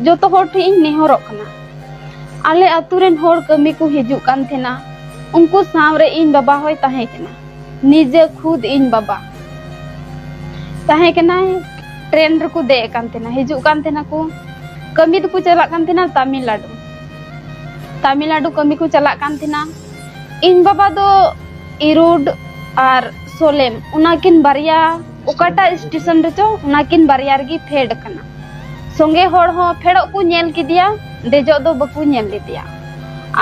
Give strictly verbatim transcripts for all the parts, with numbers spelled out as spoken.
ᱡᱚᱛᱚ ᱦᱚᱲ ᱴᱷᱮᱱ ᱤᱧ ᱱᱮᱦᱚᱨᱚᱜ ᱠᱟᱱᱟ, ᱟᱞᱮ ᱟᱹᱛᱩ ᱨᱮᱱ ᱦᱚᱲ ᱠᱟᱹᱢᱤ ᱠᱚ ᱦᱤᱡᱩᱜ ᱠᱟᱱ ᱛᱟᱦᱮᱱᱟ, ᱩᱱᱠᱩ ᱥᱟᱶᱨᱮ ᱤᱧ ᱵᱟᱵᱟ ᱦᱚᱸᱭ ᱛᱟᱦᱮᱸ ᱠᱟᱱᱟ᱾ ᱱᱤᱡᱮ ᱠᱷᱩᱫ ᱤᱧ ᱵᱟᱵᱟ ᱛᱟᱦᱮᱸ ᱠᱟᱱᱟᱭ, ᱴᱨᱮᱱ ᱨᱮᱠᱚ ᱫᱮᱡ ᱟᱠᱟᱱ ᱛᱟᱦᱮᱱᱟ, ᱦᱤᱡᱩᱜ ᱠᱟᱱ ᱛᱟᱦᱮᱱᱟ ᱠᱚ, ᱠᱟᱹᱢᱤ ᱫᱚᱠᱚ ᱪᱟᱞᱟᱜ ᱠᱟᱱ ᱛᱟᱦᱮᱱᱟ ᱛᱟᱢᱤᱞᱱᱟᱰᱩ᱾ ᱛᱟᱢᱤᱞᱱᱟᱰᱩ ᱠᱟᱹᱢᱤ ᱠᱚ ᱪᱟᱞᱟᱜ ᱠᱟᱱ ᱛᱟᱦᱮᱱᱟ᱾ ᱤᱧ ᱵᱟᱵᱟ ᱫᱚ ᱤᱨᱩᱰ ᱟᱨ ᱥᱳᱞᱮᱢ, ᱚᱱᱟᱠᱤᱱ ᱵᱟᱨᱭᱟ, ᱚᱠᱟᱴᱟᱜ ᱥᱴᱮᱥᱚᱱ ᱨᱮᱪᱚ, ᱚᱱᱟᱠᱤᱱ ᱵᱟᱨᱭᱟ ᱨᱮᱜᱮ ᱯᱷᱮᱰ ᱟᱠᱟᱱᱟ᱾ ᱥᱚᱸᱜᱮ ᱦᱚᱲ ᱦᱚᱸ ᱯᱷᱮᱰᱚᱜ ᱠᱚ ᱧᱮᱞ ᱠᱮᱫᱮᱭᱟ, ᱫᱮᱡᱚᱜ ᱫᱚ ᱵᱟᱠᱚ ᱧᱮᱞ ᱞᱮᱫᱮᱭᱟ᱾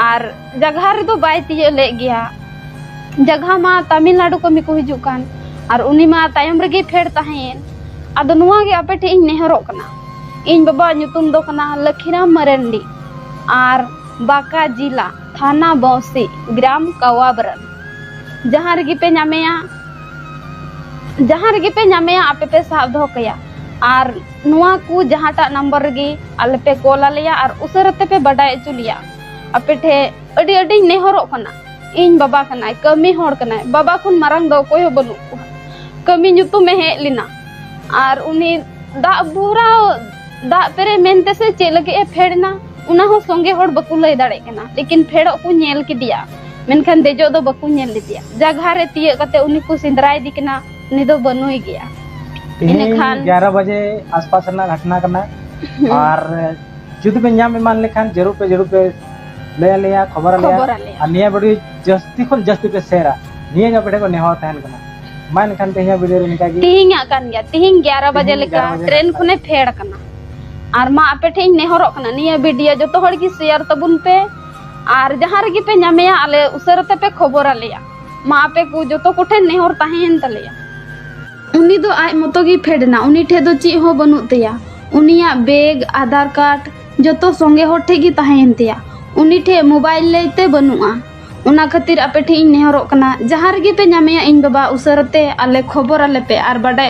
ᱟᱨ ᱡᱟᱜᱷᱟ ᱨᱮᱫᱚ ᱵᱟᱭ ᱛᱤᱭᱟᱹᱜ ᱞᱮᱫ ᱜᱮᱭᱟ, ᱡᱟᱜᱷᱟ ᱢᱟ ᱛᱟᱢᱤᱞᱱᱟᱰᱩ ᱠᱟᱹᱢᱤ ᱠᱚ ᱦᱤᱡᱩᱜ ᱠᱟᱱ, ᱟᱨ ᱩᱱᱤ ᱢᱟ ᱛᱟᱭᱚᱢ ᱨᱮᱜᱮ ᱯᱷᱮᱰ ᱛᱟᱦᱮᱸᱭᱮᱱ᱾ ᱟᱫᱚ ᱱᱚᱣᱟ ᱜᱮ ᱟᱯᱮ ᱴᱷᱮᱱ ᱤᱧ ᱱᱮᱦᱚᱨᱚᱜ ᱠᱟᱱᱟ, ᱤᱧ ᱵᱟᱵᱟᱣᱟᱜ ᱧᱩᱛᱩᱢ ᱫᱚ ᱠᱟᱱᱟ ᱞᱟᱠᱷᱤᱨᱟᱢ ᱢᱟᱨᱟᱱᱰᱤ, ᱟᱨ ᱵᱟᱸᱠᱟ ᱡᱤᱞᱟ, ᱛᱷᱟᱱᱟ ᱵᱚᱸᱥᱤ, ᱜᱨᱟᱢ ᱠᱟᱣᱟᱵᱨᱟᱱ᱾ ᱡᱟᱦᱟᱸ ᱨᱮᱜᱮ ᱯᱮ ᱧᱟᱢᱮᱭᱟ, ᱡᱟᱦᱟᱸ ᱨᱮᱜᱮ ᱯᱮ ᱧᱟᱢᱮᱭᱟ, ᱟᱯᱮ ᱯᱮ ᱥᱟᱵ ᱫᱚᱦᱚ ᱠᱟᱭᱟ᱾ ᱟᱨ ᱱᱚᱣᱟ ᱠᱚ ᱡᱟᱦᱟᱸᱴᱟᱜ ᱱᱟᱢᱵᱟᱨ ᱨᱮᱜᱮ ᱟᱞᱮ ᱯᱮ ᱠᱚᱞ ᱟᱞᱮᱭᱟ ᱟᱨ ᱩᱥᱟᱹᱨᱟ ᱛᱮᱯᱮ ᱵᱟᱰᱟᱭ ᱦᱚᱪᱚ ᱞᱮᱭᱟ᱾ ᱟᱯᱮ ᱴᱷᱮᱱ ᱟᱹᱰᱤ ᱟᱹᱰᱤᱧ ᱱᱮᱦᱚᱨᱚᱜ ᱠᱟᱱᱟ᱾ ᱤᱧ ᱵᱟᱵᱟ ᱠᱟᱱᱟᱭ, ᱠᱟᱹᱢᱤ ᱦᱚᱲ ᱠᱟᱱᱟᱭ, ᱵᱟᱵᱟ ᱠᱷᱚᱱ ᱢᱟᱨᱟᱝ ᱫᱚ ᱚᱠᱚᱭ ᱦᱚᱸ ᱵᱟᱹᱱᱩᱜ ᱠᱚᱣᱟ᱾ ᱠᱟᱹᱢᱤ ᱧᱩᱛᱩᱢᱮ ᱦᱮᱡ ᱞᱮᱱᱟ, ᱟᱨ ᱩᱱᱤ ᱫᱟᱜ ᱵᱷᱚᱨᱟᱣ, ᱫᱟᱜ ᱯᱮᱨᱮ ᱢᱮᱱᱛᱮ ᱥᱮ ᱪᱮᱫ ᱞᱟᱹᱜᱤᱫ ᱮ ᱯᱷᱮᱰ ᱮᱱᱟ, ᱚᱱᱟ ᱦᱚᱸ ᱥᱚᱸᱜᱮ ᱦᱚᱲ ᱵᱟᱠᱚ ᱞᱟᱹᱭ ᱫᱟᱲᱮᱭᱟᱜ ᱠᱟᱱᱟ, ᱞᱮᱠᱤᱱ ᱯᱷᱮᱰᱚᱜ ᱠᱚ ᱧᱮᱞ ᱠᱮᱫᱮᱭᱟ, ᱢᱮᱱᱠᱷᱟᱱ ᱫᱮᱡᱚᱜ ᱫᱚ ᱵᱟᱠᱚ ᱧᱮᱞ ᱞᱮᱫᱮᱭᱟ᱾ ᱡᱟᱜᱷᱟ ᱨᱮ ᱛᱤᱭᱟᱹᱜ ᱠᱟᱛᱮ ᱩᱱᱤ ᱠᱚ ᱥᱮᱸᱫᱽᱨᱟᱭᱮᱫᱮ ᱠᱟᱱᱟ, ᱩᱱᱤ ᱫᱚ ᱵᱟᱹᱱᱩᱭ ᱜᱮᱭᱟ᱾ ᱛᱮᱦᱮᱧ ᱤᱱᱟᱹᱠᱷᱟᱱ ᱜᱭᱟᱨᱟ ᱵᱟᱡᱮ ᱟᱥᱯᱟᱥ ᱨᱮᱱᱟᱜ ᱜᱷᱚᱴᱚᱱᱟ ᱠᱟᱱᱟ᱾ ᱦᱩᱸ᱾ ᱟᱨ ᱡᱩᱫᱤ ᱯᱮ ᱧᱟᱢ ᱮᱢᱟᱱ ᱞᱮᱠᱷᱟᱱ, ᱡᱟᱹᱨᱩᱲ ᱯᱮ, ᱡᱟᱹᱨᱩᱲ ᱯᱮ ᱞᱟᱹᱭ ᱟᱞᱮᱭᱟ, ᱠᱷᱚᱵᱚᱨ ᱟᱞᱮᱭᱟ᱾ ᱠᱷᱚᱵᱚᱨ ᱟᱞᱮᱭᱟ᱾ ᱟᱨ ᱱᱤᱭᱟᱹ ᱵᱷᱤᱰᱤᱭᱳ ᱡᱟᱹᱥᱛᱤ ᱠᱷᱚᱱ ᱡᱟᱹᱥᱛᱤ ᱯᱮ ᱥᱮᱭᱟᱨᱟ, ᱱᱤᱭᱟᱹ ᱜᱮ ᱟᱯᱮ ᱴᱷᱮᱱ ᱠᱷᱚᱱ ᱱᱮᱦᱚᱨ ᱛᱟᱦᱮᱱ ᱠᱟᱱᱟ᱾ ᱢᱟ ᱮᱱᱠᱷᱟᱱ ᱛᱮᱦᱮᱧᱟᱜ ᱵᱷᱤᱰᱤᱭᱳ ᱨᱮ ᱱᱤᱝᱠᱟ ᱜᱮ᱾ ᱛᱮᱦᱮᱧᱟᱜ ᱠᱟᱱ ᱜᱮᱭᱟ, ᱛᱮᱦᱮᱧ ᱜᱭᱟᱨᱟ ᱵᱟᱡᱮ ᱛᱮᱦᱮᱧ ᱞᱮᱠᱟ ᱜᱭᱟᱨᱟ ᱵᱟᱡᱮ ᱴᱨᱮᱱ ᱞᱮᱠᱟ᱾ ᱠᱷᱚᱱᱮ ᱯᱷᱮᱰ ᱟᱠᱟᱱᱟ᱾ ᱟᱨ ᱢᱟ ᱟᱯᱮ ᱴᱷᱮᱱ ᱤᱧ ᱱᱮᱦᱚᱨᱚᱜ ᱠᱟᱱᱟ, ᱱᱤᱭᱟᱹ ᱵᱷᱤᱰᱤᱭᱳ ᱡᱚᱛᱚ ᱦᱚᱲ ᱜᱮ ᱥᱮᱭᱟᱨ ᱛᱟᱵᱚᱱ ᱯᱮ, ᱟᱨ ᱡᱟᱦᱟᱸ ᱨᱮᱜᱮ ᱯᱮ ᱧᱟᱢᱮᱭᱟ, ᱟᱞᱮ ᱩᱥᱟᱹᱨᱟ ᱛᱮᱯᱮ ᱠᱷᱚᱵᱚᱨ ᱟᱞᱮᱭᱟ᱾ ᱢᱟ ᱟᱯᱮ ᱠᱚ ᱡᱚᱛᱚ ᱠᱚᱴᱷᱮᱱ ᱱᱮᱦᱚᱨ ᱛᱟᱦᱮᱸᱭᱮᱱ ᱛᱟᱞᱮᱭᱟ᱾ ᱩᱱᱤ ᱫᱚ ᱟᱡ ᱢᱚᱛᱚ ᱜᱮ ᱯᱷᱮᱰ ᱮᱱᱟ, ᱩᱱᱤ ᱴᱷᱮᱡ ᱫᱚ ᱪᱮᱫ ᱦᱚᱸ ᱵᱟᱹᱱᱩᱜ ᱛᱟᱭᱟ᱾ ᱩᱱᱤᱭᱟᱜ ᱵᱮᱜᱽ, ᱟᱫᱷᱟᱨ ᱠᱟᱨᱰ ᱡᱚᱛᱚ ᱥᱚᱸᱜᱮ ᱦᱚᱲ ᱴᱷᱮᱡ ᱜᱮ ᱛᱟᱦᱮᱸᱭᱮᱱ ᱛᱟᱭᱟ᱾ ᱩᱱᱤ ᱴᱷᱮᱡ ᱢᱳᱵᱟᱭᱤᱞ ᱞᱟᱹᱭᱛᱮ ᱵᱟᱹᱱᱩᱜᱼᱟ᱾ ᱚᱱᱟ ᱠᱷᱟᱹᱛᱤᱨ ᱟᱯᱮ ᱴᱷᱮᱡ ᱤᱧ ᱱᱮᱦᱚᱨᱚᱜ ᱠᱟᱱᱟ, ᱡᱟᱦᱟᱸ ᱨᱮᱜᱮ ᱯᱮ ᱧᱟᱢᱮᱭᱟ, ᱤᱧ ᱵᱟᱵᱟ ᱩᱥᱟᱹᱨᱟ ᱛᱮ ᱟᱞᱮ ᱠᱷᱚᱵᱚᱨ ᱟᱞᱮ ᱯᱮ ᱟᱨ ᱵᱟᱰᱟᱭ